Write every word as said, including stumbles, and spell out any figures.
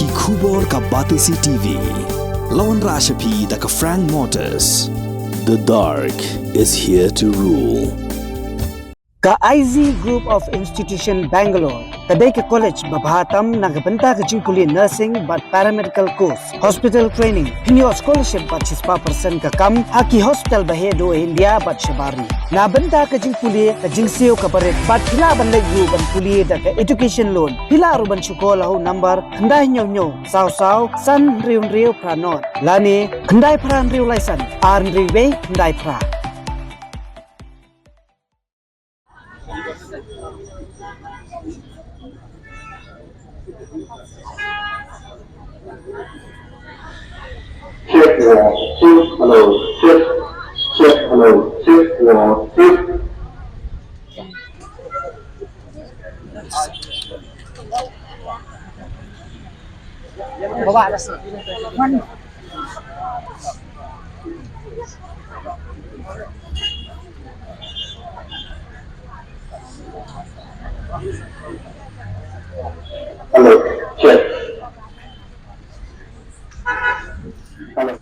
Ki khubor ka Batesi T V. La wanrah sha phi da ka Frank Motors. The dark is here to rule. Ka I Z Group of Institution Bangalore ka dei ka college ba bha tam na ka bynta ka jingpule nursing bad paramedical course, hospital training, pynïoh scholarship bad shispah percent ka kam ha ki hospital ba heh duh India bad shabar ri. Na bynta ka jingpule ka jingsiew kaba rit bad phi lah ban leit ruh ban pule da ka education loan. Phi lah ruh ban shu call ha u number khyndai hynñiew hynñiew saw saw san hynriew hynriew phra nod lane khyndai phra hynriew lai san ar hynriew wei khyndai phra. Check one, two, hello, check, check, hello, check one, two. Hello, check. Hello.